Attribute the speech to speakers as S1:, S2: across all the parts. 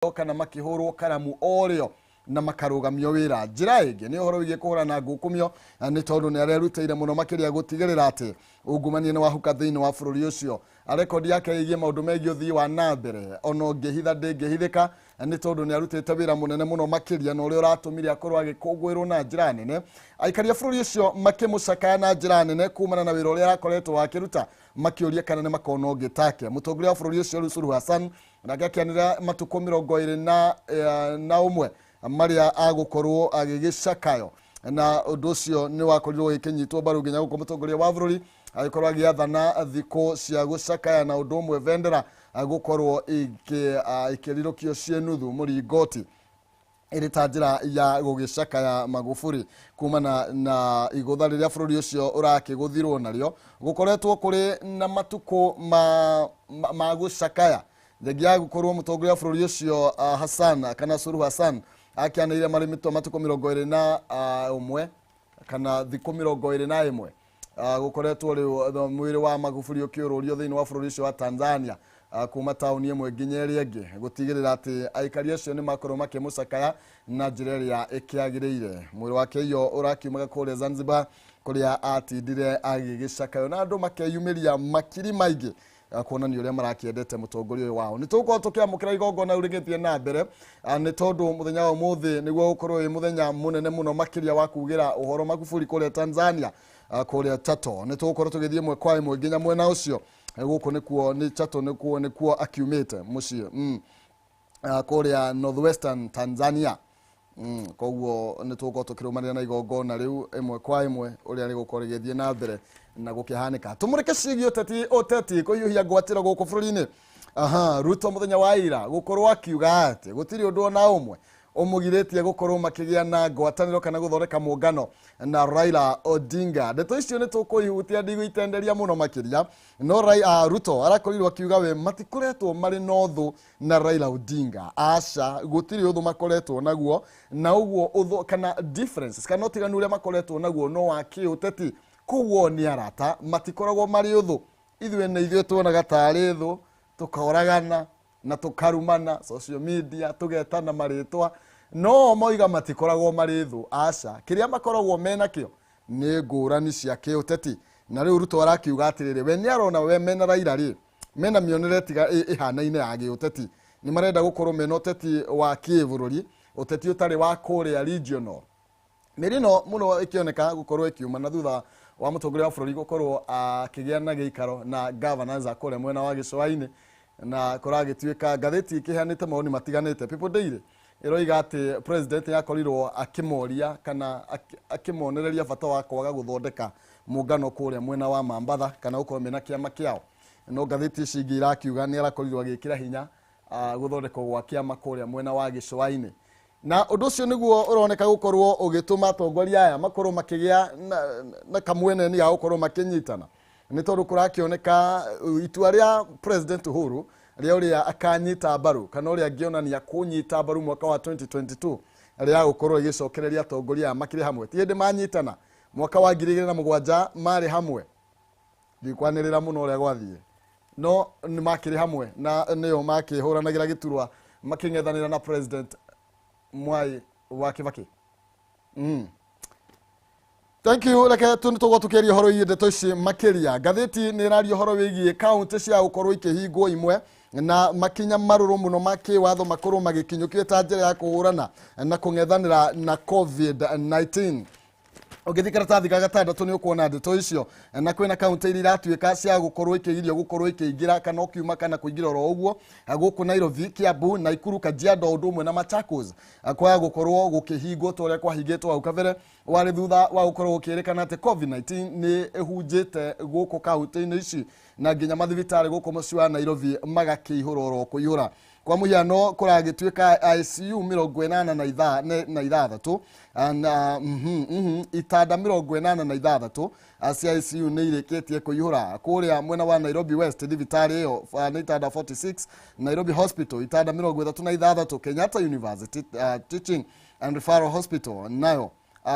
S1: Kana makĩhũrwo karamu o rĩo na makarũgamio wĩra. Njĩra ĩngĩ nĩ ũhoro wĩgiĩ kũhũrana ngukumio, nĩ tondũ nĩ arerutĩire mũno makĩria gũtigĩrĩra atĩ ungumania nĩ wahuka thĩinĩ wa bũrũri ũcio. Rekondi yake ĩgiĩ maũndũ megiĩ ũthii wa na mbere ona ũngĩhitha ndĩngĩhithĩka, nĩ tondũ nĩ arutĩte wĩra mũnene mũno makĩria na ũrĩa ũratũmire akorwo agĩkũngũĩrwo na njĩra nene, aikari a bũrũri ũcio makĩmũcakaya na njĩra nene kumana na wĩra ũrĩa arakoretwo akĩruta, makĩũria kana nĩ makona ũngĩ take. Mũtongoria wa bũrũri ũcio Suluhu Hassan nake akĩanĩrĩra matukũ 21 marĩa agũkorwo agĩgĩcakayo, na ũndũ ũcio nĩ wakorirwo ũgĩkĩnyitwo mbaru nginya gũkũ mũtongoria wa bũrũri agĩkorwo agĩathana thikũ cia gũcakaya, na ũndũ ũmwe bendera gũkorwo ĩkĩrirũkio ciĩ nuthu mũringoti ĩrĩ ta njĩra ya gũgĩcakaya Magufuli kumana na igũtha rĩrĩa bũrũri ũcio ũrakĩgũthirwo narĩo. Gũkoretwo kũrĩ na matukũ ma gũcakaya thengia ya gũkorwo mũtongoria wa bũrũri ũcio Hassan kana Suluhu Hassan akĩanĩrĩire marĩ mĩtwa matukũ 21 kana thikũ 21. Gũkoretwo rĩu mwĩrĩ wa Magufuli ũkĩũrũrio thĩinĩ wa bũrũri ũcio wa Tanzania kuma taũni ĩmwe nginya ĩrĩa ĩngĩ, gũtigĩrĩra atĩ aikari acio nĩ makorwo makĩmũcakaya na njĩra ĩrĩa ĩkĩagĩrĩire. Mwĩrĩ wake iyo ũrakiumaga kũrĩa Zanzibar kũrĩa atindire agĩgĩcakayo na andũ makeyumĩria makiri maingĩ kuonania ũrĩa marakĩendete mũtongoria ũyũ wao. Nĩ tũgũkorwo tũkĩamũkĩra igongona rĩu rĩgĩthiĩ na mbere, nĩ tondũ mũthenya wa ũmũthĩ nĩguo ũgũkorwo wĩ mũthenya mũnene mũno makĩria wa kugĩra ũhoro Magufuli kũrĩa Tanzania, kũrĩa Chato. Nĩ tũgũkorwo tũgĩthiĩ ĩmwe kwa ĩmwe nginya mwena ũcio. Gũkũ nĩkuo nĩ Chato, nĩkuo akiumĩte mũciĩ kũrĩa Northwestern Tanzania. Koguo nĩ tũgũkorwo tũkĩrũmanĩra na igongona rĩu ĩmwe kwa ĩmwe ũrĩa rĩgũkorwo rĩgĩthiĩ na mbere na gũkĩhanĩka. Tũmũrĩke ciĩgiĩ ũteti kũhiũhia ngwatĩro gũkũ bũrũri-inĩ. Aha, Ruto mũthenya wa ira gũkorwo akiuga atĩ gũtirĩ ũndũ ona ũmwe ũmũgirĩtie gũkorwo makĩgĩa na ngwatanĩro kana gũthondeka mũngano na Raila Odinga. Ndeto icio nĩ tũkũihutia, ndigũitenderia mũno makĩria, no Ruto arakorirwo akiuga we matikoretwo marĩ na ũthũ na Raila Odinga. Aca, gũtirĩ ũthũ makoretwo naguo, na ũguo ũthũ kana differences kana ũtiganu ũrĩa makoretwo naguo no wa kĩũteti, koguo nĩ arata, matikoragwo marĩ ũthũ. Ithuĩ nĩ ithuĩ tuonaga tarĩ thũ, tũkoragana na tũkarumana social media, tũgetana marĩtwa, no moiga matikoragwo marĩ thũ. Aca, kĩrĩa makoragwo menakĩo nĩ ngũrani cia kĩũteti. Na rĩu Ruto arakiuga atĩrĩrĩ, we nĩ arona we mena Raila rĩ mena mĩonere tiga ĩhanaine ya gĩũteti, nĩ marenda gũkorwo mena ũteti wa kĩbũrũri, ũteti ũtarĩ wa kũrĩa regional. Mĩri ĩno mũno ĩkĩoneka gũkorwo ĩkiuma na thutha wa mũtongoria wa bũrũri gũkorwo akĩgĩa na gĩikaro na governors a kũrĩa mwena wa gĩcũa-inĩ, na kũragĩtuĩka ngathĩti ĩkĩheanĩte mawoni matiganĩte. People Daily ĩroiga atĩ president nĩakorirwo akĩmoria kana akĩmonereria bata wa kwaga gũthondeka mũngano kũrĩa mwena wa Mambatha kana gũkorwo mena kĩama kĩao, no ngathĩti ici ingĩ irakiuga nĩ arakorirwo agĩkĩra hinya gũthondekwo gwa kĩama kũrĩa mwena wa gĩcũa-inĩ, na ũndũ ũcio nĩguo ũroneka gũkorwo ũgĩtũma atongoria aya makorwo makĩgĩa na kamweneni ga gũkorwo makĩnyitana, nĩ tondũ kũrakĩoneka itua rĩa President Uhuru rĩa ũrĩa akanyita mbaru kana ũrĩa angĩonania kũnyita mbaru mwaka wa 2022 rĩa gũkorwo ĩgĩcokereria atongoria aya makĩrĩ hamwe. Ti hĩndĩ manyitana mwaka wa 2007 marĩ hamwe, ndikwanĩrĩra mũno ũrĩa gwathiĩ, no nĩ makĩrĩ hamwe na nĩo makĩhũranagĩra gĩturwa makĩng'ethanĩra na President Mwai wa Kibaki. Thank you. Reke tu nĩ tũgũkorwo tũkĩaria ũhoro wĩgiĩ ndeto ici makĩria. Ngathĩti nĩ ĩraria ũhoro wĩgiĩ kaũntĩ cia gũkorwo ikĩhingwo imwe na makinya marũrũ mũno ma kĩwatho makorwo magĩkinyũkio ta njĩra ya kũhũrana na kũng'ethanĩra na COVID-19. Ũngĩthiĩ karatathi ga gatandatũ nĩ ũkuona ndeto icio, na kwĩna kaũntĩ iria iratuĩka cia gũkorwo ikĩgirio gũkorwo ikĩingĩra kana ũkiuma kana kũingĩra oro ũguo gũkũ Nairobi, Kiambu, Naikuru, Kajiado ũndũ ũmwe na Machakos, kwaga gũkorwo gũkĩhingwo ta ũrĩa kwahingĩtwo hau kabere, warĩ thutha wa gũkorwo gũkĩrĩkana atĩ COVID-19 nĩ ĩhunjĩte gũkũ kaũntĩ-inĩ ici na nginya mathibitarĩ gũkũ mũciĩ wa Nairobi magakĩihũra oro kũihũra. Kwa mũhiano kũragĩtuĩka ICU 86 na itanda 86 cia ICU nĩ irĩkĩtie kũihũra kũrĩa mwena wa Nairobi West thibitarĩ ĩyo, nĩ itanda 46, Nairobi Hospital itanda 36, Kenyatta University Teaching and Referral Hospital nayo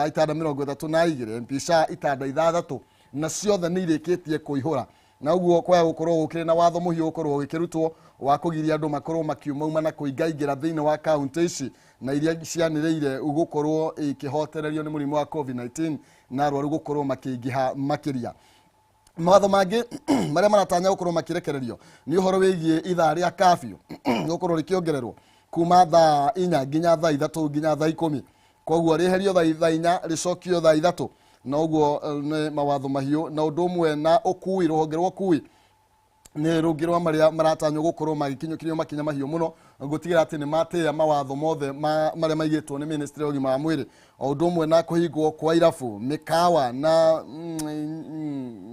S1: itanda 32, MP SHA itanda 6, na ciothe nĩ irĩkĩtie kũihũra. Na ũguo kwaya gũkorwo gũkĩrĩ na watho mũhiũ gũkorwo ũgĩkĩrutwo wa kũgiria andũ makorwo makiumauma na kũingaingĩra thĩinĩ wa kaunti ici na iria cianĩrĩire gũkorwo ikĩhotererio nĩ mũrimũ wa COVID-19 na arwaru gũkorwo makĩingĩha makĩria. Mawatho mangĩ marĩa maratanya gũkorwo makĩrekererio nĩ ũhoro wĩgiĩ ithaa rĩa curfew gũkorwo rĩkĩongererwo kuma thaa 4 nginya thaa 3 nginya thaa 10. Koguo rĩeherio thaa 4 rĩcokio thaa 3, na ũguo nĩ mawatho mahiũ. Na ũndũ ũmwe na ũkui, rũhonge rwa ũkui nĩ rũngĩ rwa marĩa maratanywo gũkorwo magĩkinyũkĩrio makinya mahiũ mũno gũtigĩrĩra atĩ nĩ matĩĩa mawatho mothe marĩa maigĩtwo nĩ ministry ya ũgima wa mwĩrĩ. O ũndũ ũmwe na kũhingwo kwa irabu, mĩkawa na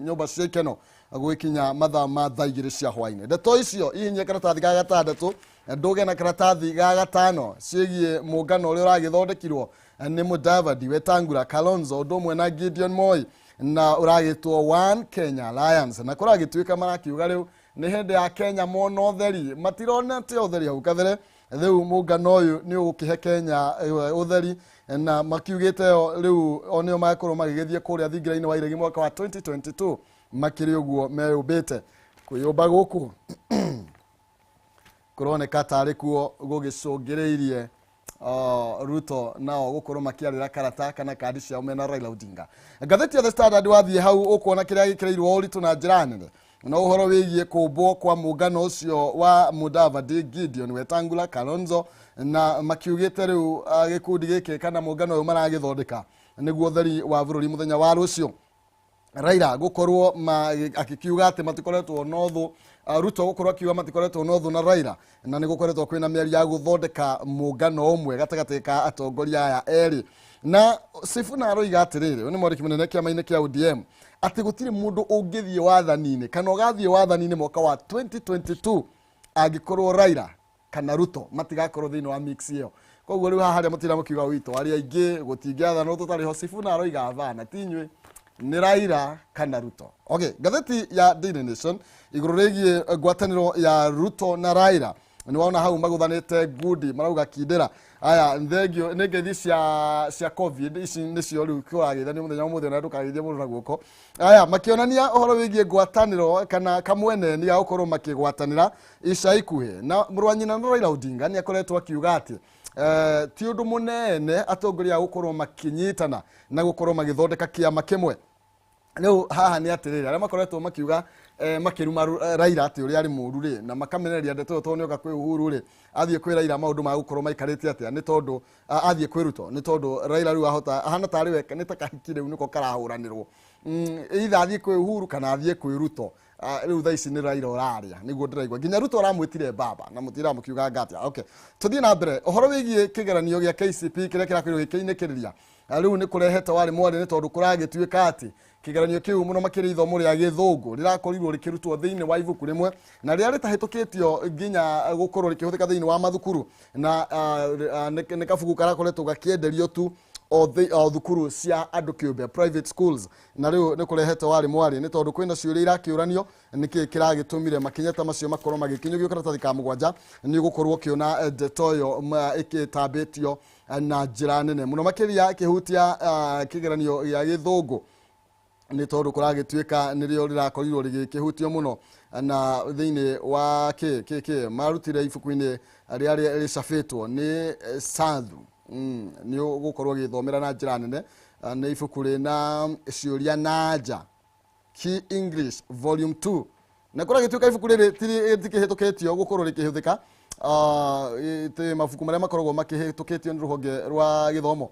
S1: nyũmba cia ikeno gũgĩkinya mathaa ma thaa 2 cia hwainĩ. Ndeto icio ihinyie karatathi ga gatandatũ, ndũge na karatathi ga gatano ciĩgiĩ mũngano ũrĩa ũragĩthondekirwo nĩ Mudavadi, Wetangula, Kalonzo, ũndũ ũmwe na Gideon Moi, na ũragĩtwo One Kenya Alliance. Na kũragĩtuĩka marakiuga rĩu nĩ hĩndĩ ya Kenya mona ũtheri, matironete ũtheri hau kabere. Rĩu mũngano ũyũ nĩ ũgũkĩhe Kenya ũtheri, na makiugĩte rĩu o nĩo magakorwo magĩgĩthiĩ kũrĩa thingira-inĩ wa iregi mwaka wa 2022 makĩrĩ ũguo meyũmbĩte. Kwĩyũmba gũkũ kũroneka tarĩ kuo gũgĩcũngĩrĩirie Ruto nao gũkorwo makĩarĩra karata kana kandi ciao mena Raila Odinga. Ngathĩti ya The Standard wathiĩ hau ũkuona kĩrĩa gĩkĩrĩirwo ũritũ na njĩra nene na ũhoro wĩgiĩ kũmbwo kwa mũngano ũcio wa Mudavadi, Gideon Wetangula, Kalonzo, na makiugĩte rĩu gĩkundi gĩkĩ kana mũngano ũyũ maragĩthondeka nĩguo ũtheri wa bũrũri mũthenya wa rũciũ. Raila gũkorwo akĩkiuga atĩ matikoretwo na ũthũ, Ruto gũkorwo akiuga matikoretwo na ũthũ na Raila, na nĩ gũkoretwo kwĩna mĩario ya gũthondeka mũngano ũmwe gatagatĩ ka atongoria aya erĩ. Na Sifuna aroiga atĩrĩrĩ, ũyũ nĩ mwandĩki mũnene kĩama-inĩ kĩa ODM, atĩ gũtirĩ mũndũ ũngĩthiĩ wathani-inĩ kana ũgathiĩ wathani-inĩ mwaka wa 2022 angĩkorwo Raila kana Ruto matigakorwo thĩinĩ wa mix ĩyo. Koguo rĩu haha harĩa mũtira mũkiuga witũ arĩa aingĩ gũtingĩathanwo tũtarĩ ho, Sifuna aroiga abana ti inyuĩ, nĩ Raila kana Ruto. Okay, ngathĩti ya Daily Nation igũrũ rĩgiĩ ngwatanĩro ya Ruto na Raila, nĩ wona hau magũthanĩte ngundi marauga kindĩra. Aya thengio nĩ ngeithi cia COVID ici nĩcio rĩu kũrageithanio mũthenya ũmũthĩ, ona ndũkageithie mũndũ na guoko. Aya makĩonania ũhoro wĩgiĩ ngwatanĩro kana kamwene nĩ ga gũkorwo makĩgwatanĩra ica ikuhĩ. Na mũrũ wa nyina na Raila Odinga nĩ akoretwo akiuga atĩ ti ũndũ mũnene atongoria a gũkorwo makĩnyitana na gũkorwo magĩthondeka kĩama kĩmwe. Rĩu haha nĩ atĩrĩrĩ, arĩa makoretwo makiuga makĩruma Raila atĩ ũrĩa arĩ mũru rĩ, na makamenereria ndeto ĩyo tondũ nĩoka kwĩ Uhuru rĩ, athiĩ kwĩ Raila maũndũ ma gũkorwo maikarĩte atĩa, nĩ tondũ athiĩ kwĩ Ruto nĩ tondũ Raila rĩu ahota ahana tarĩ we nĩ ta kahiki rĩu nĩko karahũranĩrwo. Either athiĩ kwĩ Uhuru kana athiĩ kwĩ Ruto. Rĩu thaa ici nĩ Raila ũrarĩa nĩguo ndĩraigua nginya Ruto aramwĩtire baba na mũtira mũkiuga ngatia. Okay, tũthiĩ na mbere ũhoro wĩgiĩ kĩgeranio gĩa KCP kĩrĩa kĩrakorirwo gĩkĩinĩkĩrĩria rĩu nĩ kũrehete warĩ mwarĩ, nĩ tondũ kũragĩtuĩka atĩ kĩgeranio kĩu mũno makĩria ithomo rĩa gĩthũngũ rĩrakorirwo rĩkĩrutwo thĩinĩ wa ibuku rĩmwe na rĩrĩa rĩtahĩtũkĩtio nginya gũkorwo rĩkĩhũthĩka thĩinĩ wa mathukuru, na nĩ kabuku karakoretwo gakĩenderio tu o thukuru cia andũ kĩũmbe, private schools. Na rĩu nĩ kũrehete warĩ mwarĩ nĩ tondũ kwĩna ciũria irakĩũranio nĩkĩ kĩragĩtũmire makinya ta macio makorwo magĩkinyũkio. Karatathi ka 7 nĩ ũgũkorwo ũkĩona ndeto ĩyo ĩkĩtambĩtio na njĩra nene mũno makĩria ĩkĩhutia kĩgeranio gĩa gĩthũngũ, nĩ tondũ kũragĩtuĩka nĩrĩo rĩrakorirwo rĩgĩkĩhutio mũno na thĩinĩ wa kĩ marutire ibuku-inĩ rĩrĩa rĩcabĩtwo nĩ Sathu. Nĩ ũgũkorwo ũgĩthomera na njĩra nene, nĩ ibuku rĩna ciũria na anja, Key English Volume 2, na kũragĩtuĩka ibuku rĩrĩ rĩtikĩhĩtũkĩtio gũkorwo rĩkĩhũthĩka tĩ mabuku marĩa makoragwo makĩhĩtũkĩtio nĩ rũhonge rwa gĩthomo,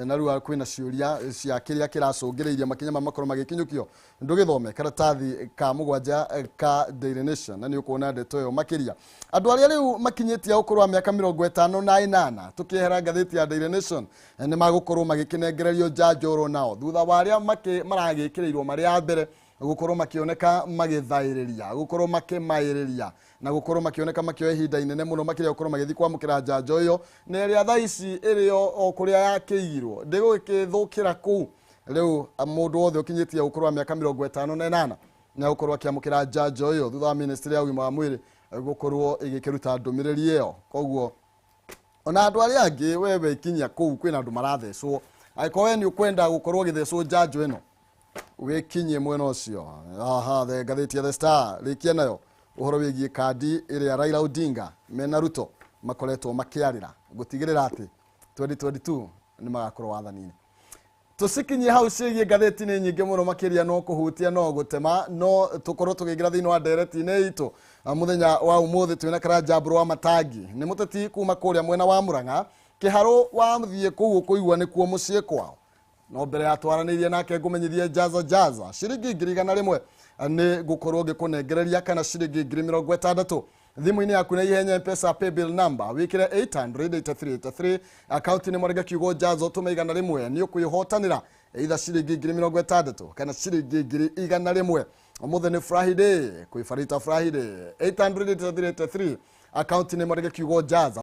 S1: na rĩu kwĩna ciũria cia kĩrĩa kĩracũngĩrĩirie makinya maya makorwo magĩkinyũkio. Ndũgĩthome karatathi ka 7 ka Daily Nation na nĩ ũkuona ndeto ĩyo makĩria. Andũ arĩa rĩu makinyĩtie ũkũrũ wa mĩaka 58 tũkĩehera ngathĩti ya Daily Nation nĩ magũkorwo magĩkĩnengererio njanjo oro nao thutha wa arĩa maragĩkĩrĩirwo marĩ a mbere gũkorwo makĩoneka magĩthaĩrĩria, gũkorwo makĩmaĩrĩria na gũkorwo makĩoneka makĩoya ihinda inene mũno makĩria gũkorwo magĩthiĩ kwamũkĩra njanjo ĩyo, na ĩrĩa thaa ici ĩrĩ o kũrĩa yakĩigirwo ndĩgũgĩthũkĩra kũu. Rĩu mũndũ wothe ũkinyĩtie ũkũrũ wa mĩaka 58 nĩ agũkorwo akĩamũkĩra njanjo ĩyo thutha wa ministry ya ũgima wa mwĩrĩ gũkorwo ĩgĩkĩruta ndũmĩrĩri ĩyo. Koguo ona andũ arĩa angĩ wewe ikinyia kũu kwĩna andũ marathecwo, angĩkorwo we nĩ ũkwenda gũkorwo ũgĩthecwo njanjo ĩno Wĩkinyie mwena ũcio. Aha, the ngathĩti ya The Star rĩkia nayo ũhoro wĩgiĩ kandi ĩrĩa Raila Odinga mena Ruto makoretwo makĩarĩra gũtigĩrĩra atĩ 2022 nĩ magakorwo wathani-inĩ. Tũcikinyie hau. Ciĩgiĩ ngathĩti nĩ nyingĩ mũno makĩria, no kũhutia no gũtema, no tũkorwo tũkĩingĩra thĩinĩ wa ndereti-inĩ itũ. Mũthenya wa ũmũthĩ twĩna Karanja wa Matangi, nĩ mũteti kuma kũrĩa mwena wa Murang'a Kĩharũ. Wathiĩ kũu ũkũigua nĩkuo mũciĩ kwao. No mbere ya twaranĩirie nake, ngũmenyithie jaza jaza ciringi 100,000 nĩ ngũkorwo ngĩkũnengereria, kana ciringi 60,000 thimũ-inĩ yaku na ihenya. Mpesa paybill number wĩkĩre 88383, akaunti nĩ mwarĩga kiugo jaza, ũtũme 100, nĩ ũkwĩhotanĩra either ciringi 60,000 kana ciringi 100,000. Ũmũthĩ nĩ Friday, kwĩ Farita Friday. 88383, akaunti nĩ mwarĩga kiugo jaza.